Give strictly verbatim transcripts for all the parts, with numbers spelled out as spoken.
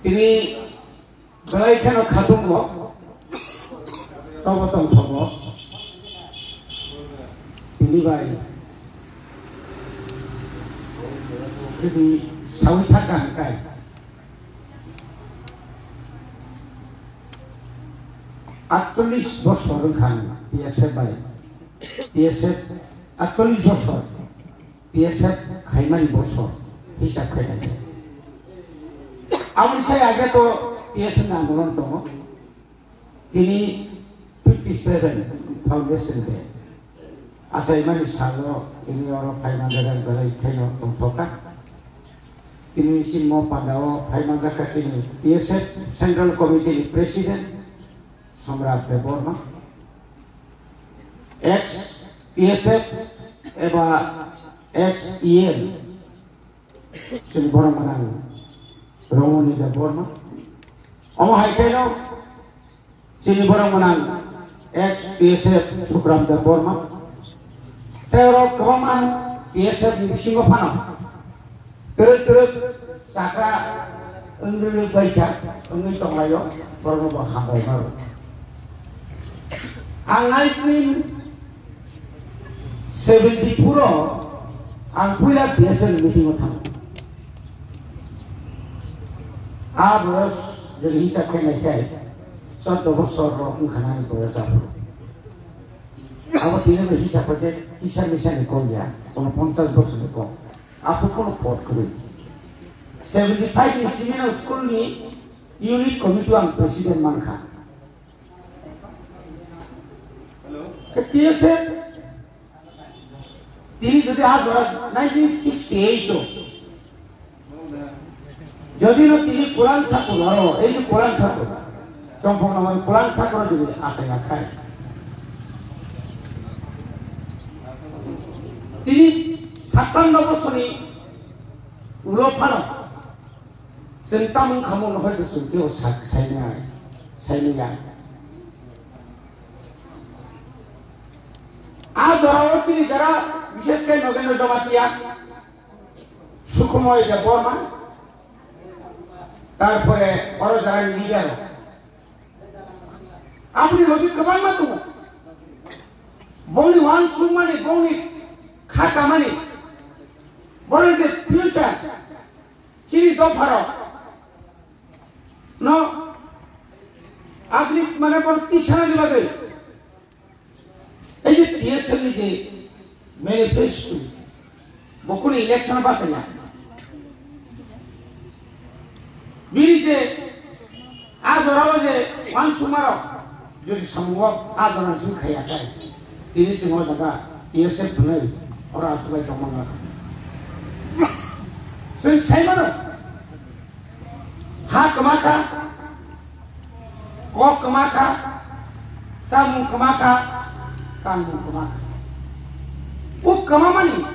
Tini belai kheno khatungo, tobo tongthogo. Tini bai, tini sawi thaka hwnkhai. Atchollish bosor wngkha ang T S F bai. T S F atchollish bosor. T S F khaimani bosor hisab khainai. Aboni sai age to T S F ni andolon tongo. Tini fifty seven foundation day. Achaimani salo tini oro khaima jaga belai khaino tongthokha. Tini chini mo pandao khaima jakha chini T S F Central Committee ni President Samrat Debbarma, ex T S F eba ex E M, chini borok gwnang Rongoni Debbarma. Omo hai khe no chini borok gwnang ex T S F Sukram Debbarma. Tei oro kwbangma T S F ni bisingo phano twrwk twrwk chakra wngwi bai kha, wngwi tonglaio, borokno bo hambai maro. Ang nineteen seventy-four o ang puila T S F ni meeting o thango. A boyos jodi hisab khe nai khe choddo bosor rok wngkha nani boyos aphuru. Abo tini bai hisab khe kisa misa ni kok ya, kono ponchash bosor ni kok. Aphuru kono pot kwrwi. Seventy-five ni simi no school ni unit committee o ang president mankha. Khe T S F tini jodi a jora nineteen sixty-eight o jodi no tini Kulan Thakur aro ei je Kulan Thakur, Chongphok Nongoi Kulan Thakur jodi asai akhai, tini sattanno bosoni ulo phano chwng tamung khamung no hoito chwng kebo sak-, sainai, sainai ya. A jorao chini jara, bishesh khe Nogendra Jamatia, Sukhmoy Debbarma, tarpore oro jara ni leader rok. Aboni logi kwbangma tongo. Bongni uansukmani, bongni kha kamani, borok je future chini dopharok no aboni mane borok tisanani bagwi ei je T S F ni je manifesto, bo kunu election bachaya. Bini je a jorao je uansukmarok jodi samungo a jora sing khaiya khe, tini chwng o jaga T S F hwnwi oro asubai tongma wngkha. Chwng sai mano, ha kwma kha, kok kwma kha, chamung kwma kha, kanmung kwma kha. O kwmamani,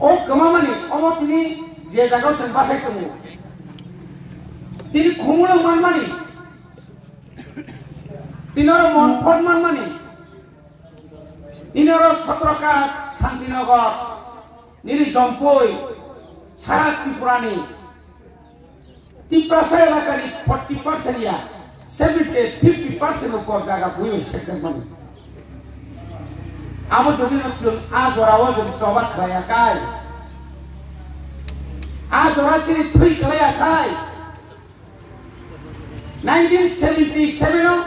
o kwmamani, omo tini je jagao chwng bachai tongo, tini khumulwng manmani, tini oro monphot manmani, tini oro Sotrokaj, Santinagar, nini Jompui, sara Tripurani Tiprasa elakani forty percent ya, seventy, fifty percent upor jaga buino sekjak mani. Abo jodi no chwng a jorao jodi choba khlaiya khai, a jora chini thwi khlaiya khai, nineteen seventy-seven o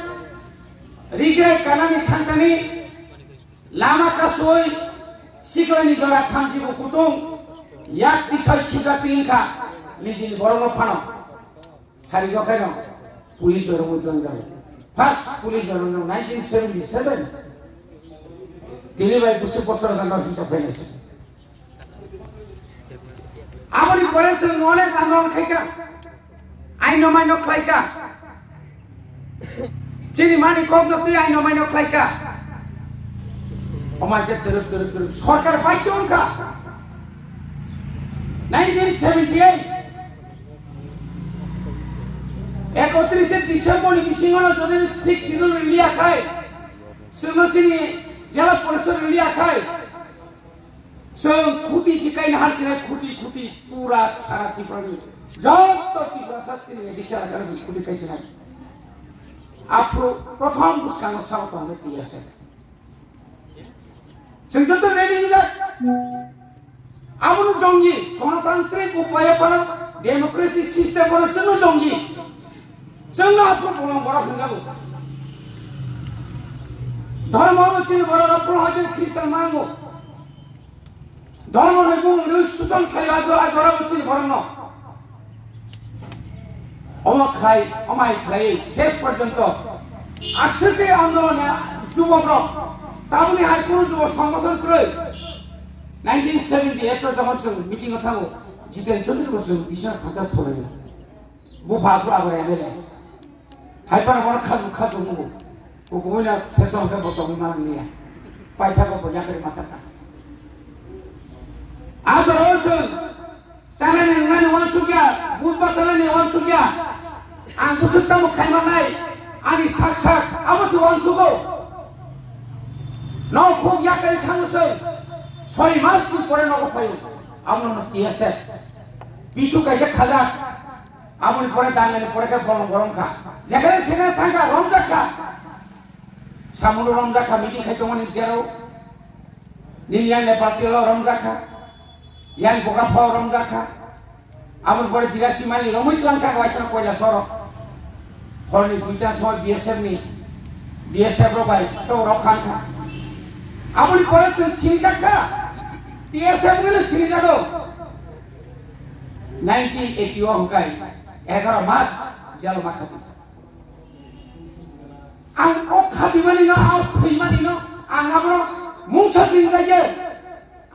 Rigrai kanani thangtani lama kasui siklani jora thamchibo kutung yak tisai khibra tingkha nijini borokno phano. Sari jokheno police bai romwi twlangjago. First police bai romwi nineteen seventy-seven. Tini bai bwswk bosor gana hisab khainai se. Aboni pore chwng onek andolon khaikha, aino maino khlaikha, chini mani kokno twi aino maino khlaikha. Omai khe twrwk twrwk twrwk sorkar baidhyo wngkha. Nineteen seventy-eight, ekotrishe December ni bisingo no jodi six schedule rwliya khai, chwngno chini jela porishod rwliya khai, Chwng khuti si kaina har chinai, khuti khuti pura sara Tripura ni joto Tripura sa tini bichar agana chwng khuti kai chinai. Aphuru prothom bwskango sabo tongo T S F. Chwng joto ready wngjak. Abono jongji, gonotantrik upaye phano, democracy system phano chwngno jongji. Chwngno aphuru bolong borok hwnjago. Dhormo bo chini borok aphuru hoite Christian mango. Dhormo ni bumung rwi suchon khlai ajo ajo rok chini borok no. Omo khlai, omai khlai ses porjonto aswk khe andolon ya jubok rok taboni hai kunu jubok songbothon kwrwi. Nineteen seventy eight o jokhon chwng meeting o thango, Jiten Chaudhary bo chwng bisna khacha tholaio. Bupha aphuru abo M L A. Hai phano bono khaju khaju mungo. Kukumui na sesong khe bo tongwi manang liya. Paithago bo yakri mathaka. Ajoro chwng chanani nani wansukya, butba chanani wansukya. Ang bwswk tamo khaimanai, ani sak sak, abo se wansugo. Nok khuk yakri thango chwng. Soi mas ni pore nogo phaio. Abono no T S F. Pitu kaisa khajak. Aboni pore dangani pore khe bolong bolong kha. Jekhane sekhane thang kha, romjak kha. Samuno romjak kha, meeting khai tongmani derao. Nini yang Nepal tilo romjak kha. Yang Bokaphao romjak kha. Aboni pore birasi mani romwi tlang kha, waisano koila soro. Horni duita somoi B S F ni, B S F rok bai to rok khan kha. Aboni pore chwng sinijak kha. T S F ni sinijak o. Nineteen eighty o hwnkhe egaroh mas jelo ma khati. Ang o khatimani no, ang thwimani no, ang abono mungsa sinjagya.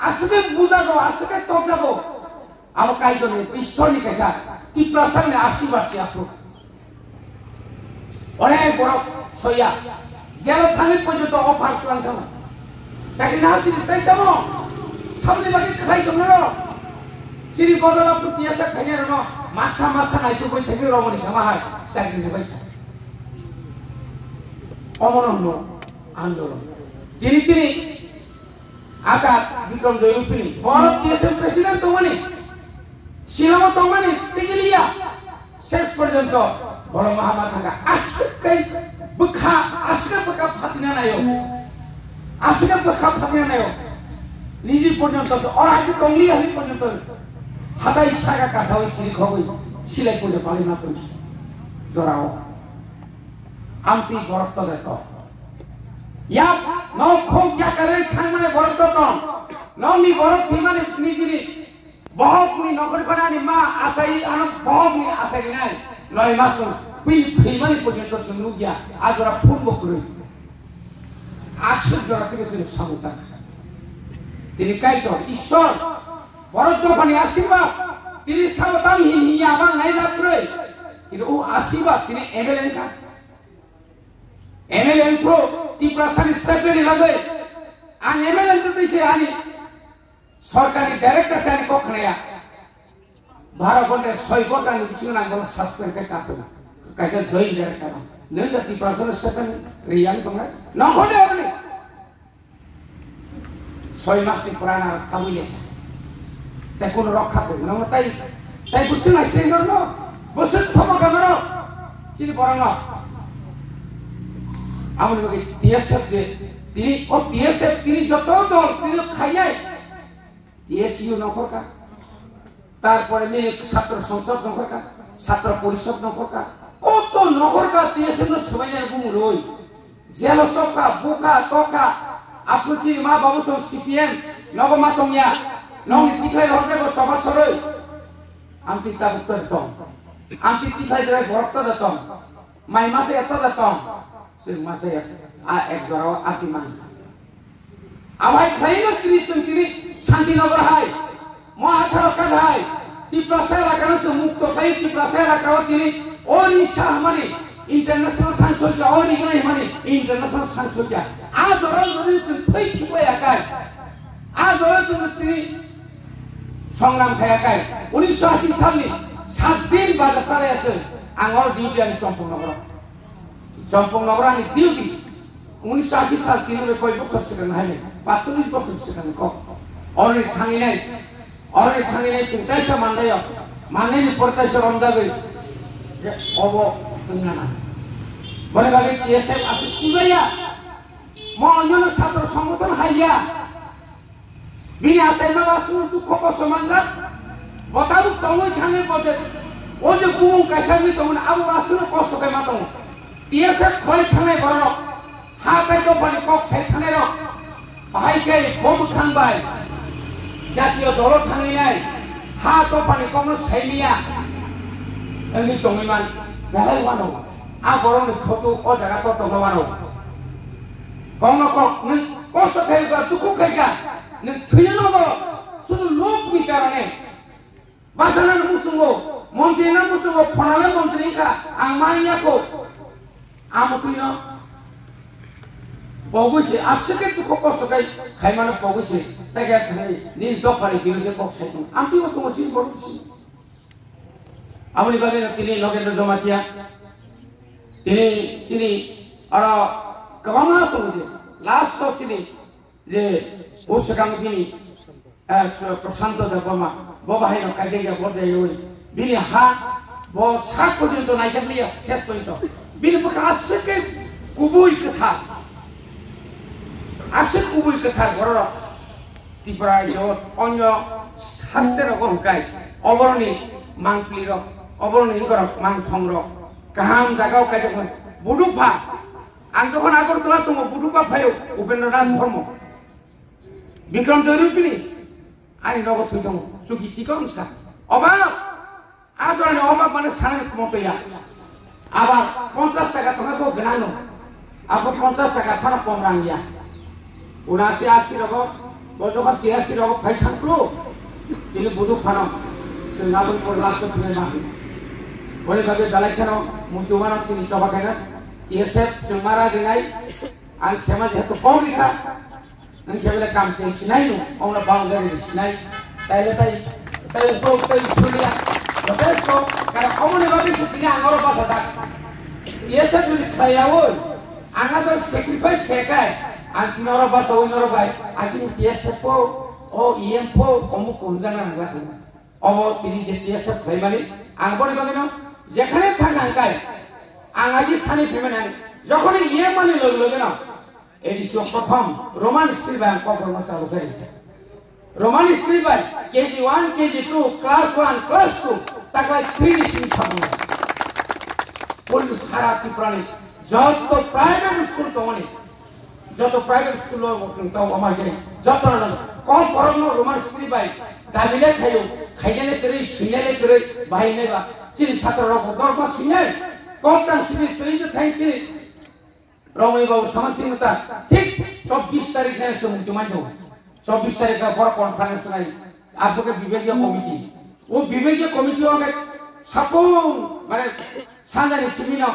Aswk khe bujago, aswk khe tokjago. Abo Kaitorni, Ishwarni kaisa Tiprasani asirwad se aphuru. Onek borok soya, jelo thangwi porjonto offer twlang thango. Chakri naha chini tei tamo, saboni bagwi khlai tongno. Chini bodol aphuru tiyasa khainai rokno masa masa naitugwi thangwi romoni sama hai chakri rwbai kha. Omono hwno andolon. Tini chini ata Bikram Joy Upini, borok T S M president tongmani, Shillongo tongmani, tigiliya. Ses porjonto borok mahama thangkha. Aswk khe bwkha, aswk khe bwkha phatina naio. Aswk khe bwkha phatina naio. Niji porjonto se ora haitu tongliya hwnwi porjonto hatai saka kasawi siri khogwi silai punde palima punji jorao. Amtwi borok to de to. Yak nok khok yakarwi thangmani borok to tong. Nokni borok thwimani nijini Bohokni nokori panani ma asai ano bohokni asai rinai. Noi mas tong. Bini thwimani porjonto chwng nukya. Ajora phun bo kwrwi. Aswk jora tini chwng samung tang. Tini Kaitor, Ishwar, borok dophani asirwad. Tini sabo tam hin hinya abang naijak kwrwi. Kintu o asirwad tini M L A wngkha. M L A wngkha Tiprasani statement ni bagwi. Ang M L A wngkha twi se ani Sorkarni director se ani kok khnaya. Baro ghonta, soi ghonta ni bisingo nang bono suspend khe kapung. Kaisa joint director no. Nwng da Tiprasa no statement riyang tongnai. Nokho de aboni. Soi mas ni pura na kabui le. Te kono rokha koi. Nang tai, tai busi nai se no no. Busi thomo ka no. Chini borang no. Aboni bagwi T S F je, tini o T S F tini joto dol, tini khainai. T S U nongkhorkha, tarpore nini Chhatro Songsod nongkhorkha, Chhatro Porishod nongkhorkha, koto nongkhorkha T S F no swbainani bumung rwi. Jelo chopkha, bukha, tokha, aphuru chini ma babu song C P M, nogo ma tongya, nongni tikhlai rohorjago choba sorwi. Amtwi tabuk to de tong, amtwi tikhlai jora borok to de tong, mai masa ya to de tong, chwng masa ya, a ek jora o amtwi mankha. Abai khlaino tini chwng tini Shantinagar hai, mo atharo kad hai, Tiprasa elakano se mukto khlai, Tiprasa elakao tini Orissa hwnmani international thang soikha, Orignai hwnmani international thang soikha. A jora jodi chwng thwi khiklai akai, a jora chwng tini songram khai akai. Unisho ashi salni sat din baja salai aswk ang oro duty ani Champaknagar. Champaknagar ani duty. Unisho ashi sal tini bai koi bosor swkang hai, patcholish bosor swkang kok. Oroni thanginai, oroni thanginai chwng taisa mandaio, mannaini pore taisa romjagwi, je obo wngna na. Boni bagwi T S F aswk sujaya, mo onyono satro songgothon haiya. Bini achaima ba aswk dukho kosto manjak, bo tabuk tongwi thangwi bo je, o je bumung kaisa wngwi tongmani abo aswkno kosto khe ma tongo. T S F khwlai thangnai borok, ha tei dophani kok sai thangnai rok, bahai khe bo mwkhang bai jatiyo dolo thangwi nai, ha dophani kokno sai liya wngwi tongwi man, belai wano. A borokni photo o jaga kotorma wano. Kokno kok, nwng kosto khai kha, dukhu khai kha, nwng thwiwi nogo, sudu lokni karone. Basa nang musungo, montri nang musungo, phonale montri wngkha, ang ma wngya kho. Amo twino pogwi se, aswk khe dukhu kosto khai khaimano pogwi se, tei khe thangwi nini dophani birodhe kok sai tongo. Ang twibo tongo chini borok si. Aboni bagwi no tini Nogendra Jamatia, tini chini aro kwbangma tongo je, last o chini je o swkang bini, eh, Prashanto Debbarma, bo bahai no kaijak ya bo jaiwi bini ha bo sak porjonto naijak liya ses porjonto. Bini bwkha aswk khe kubui kwthar, aswk kubui kwthar borok rok Tripura jot onyo haste rogo hwnkhe oboroni mangpli rok, oboroni ikorok mangthong rok kaham jagao kaijak buduk pha. Ang jokhon Agartala tongo, buduk ba phaio Upendra Nath Dhormo, Bikram Joy Rupini, ani nogo thwi tongo, chuki chikon sa. Oba, a jorani oba mane sanani moto ya. Aba ponchas taka tongkha bo gwnang no. Abo ponchas taka phano kom rang ya. Unasi asi rogo, bo jokhon tirasi rogo phai thangkru. Chini buduk phano, chwng aboni por last o thwnai ma. Boni bagwi belai kheno muitu mano chini choba khaina. T S F chwng mara rinai, ang sema jehetu kok rikha, ang khe bele kam cheng sinai no, ongna boundary sinai, taile tai, tai upo tai sulia, jotesto, kara omoni bagwi se tini ang oro basa jak. T S F jodi khlai yaoi, ang ajo sacrifice khe kai, ang tini oro basa oi norok bai, agini T S F po, o E M po, omuk ko hunjana nang lakha. Obo tini je T S F khlaimani, ang boni bagwino jekhane thang ang kai, ang aji sani phaimani ang jokhoni iyemani loge logeno A D C o prothom Roman script bai ang kokborokno chalu khe ringkha. Roman script bai K G one, K G two, class one, class two, taklai three ni simi sabungo. Pullu sara Tripurani joto private school tongmani, joto private school o bo chwng tongo, omo hai khe joto no kom borok no Roman script bai dabi le khaio, khaina le kwrwi, swina le kwrwi, bahai nai ba chini satro rok bo borok ma swinai, kom tang simi swinai je thain chini rongni babu samanti mata thik chobbish tarik nai se muitu mai tongo. Chobbish tarik o borok conference nai, abo khe bibegya committee. O bibegya committee o khe sapung, mane, sanjani simi no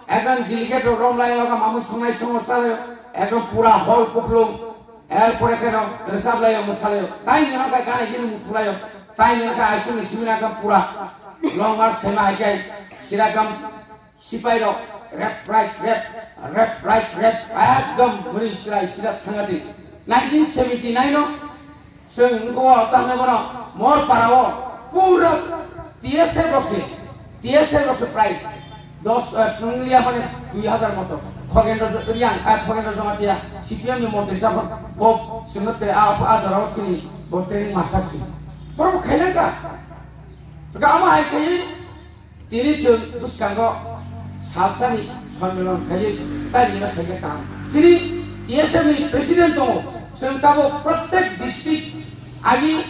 ekdom delegate rok rom lai, oga mamui songnai songo salai, ekdom pura hall kuplung, er pore khe no resap lai, omo salai, tai ni no khe gana hini mutu lai, tai ni no khe aichung ni simi no ekdom pura long march khaima hai khe sirakam. Sipai rok left right left, left right left, ekdom bwrwi chwrai sida thangati. Nineteen seventy nine o chwng wngkha o tamo bono Morpara o pura T S F rok se, T S F rok se prai dos, eh, nung liya mane dui hazar moto. Khogendro Jo-, Riang, eh, Khogendro Jamatia C P M ni montri japhor bo chwngno te a, a jora o chini bo training master si. Borok bo khaina ka. Ga ama hai kai Tini chwng bwskango salsani sonmilan khaiwi taimino khaikhe kaham. Tini T S F ni president tongo, chwng tabuk prottek district agi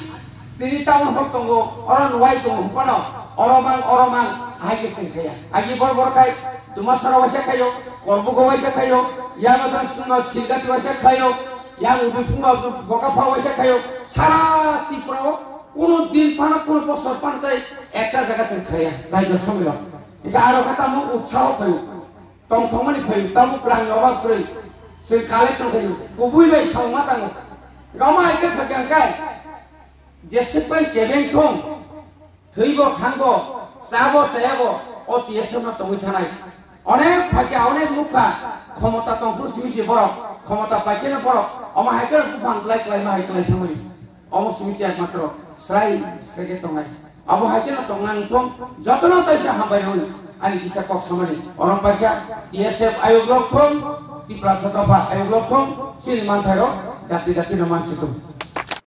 tini town hall tongo, oro nuwai tongo, hwnphano oro mang, oro mang, ahai khe chwng khaiya. Agi bor bor khai Dumasara waisa khaio, Korbugo waisa khaio, Yamajan swngo Silgati waisa khaio, yang Uduiphungo Bokapha waisa khaio, sara Tripura o Kuno din phano, kuno bosor phano tai ekta jaga chwng khlaiya, raijyo somilo. Hingkhe aro khe tamo utsaho phaio, tongthokmani phaio, tamo rangni obab kwrwi, chwng collection khaio, kubui bai samung ma tango. Gama hai khe phaikha hwnkhe, jeswk bai kebeng thung, thwibo thango, chabo chayabo, o T S F no tongwi thanai. Onek phaikha, onek nukha, khomota tongphuru simi se borok, khomota paikheno borok, omo hai khe buphang klai klai ma hai klai thangmani. Omo simi se ekmatro srai srai khe tongnai. Abo hai kheno tongna wngthung, jotono taisa hambai rw ani kisa kok samani. Orom paikha T S F ayuk rok thung, Tiprasa dopha ayuk rok thung, chini manthai rok dati dati no mansi thung.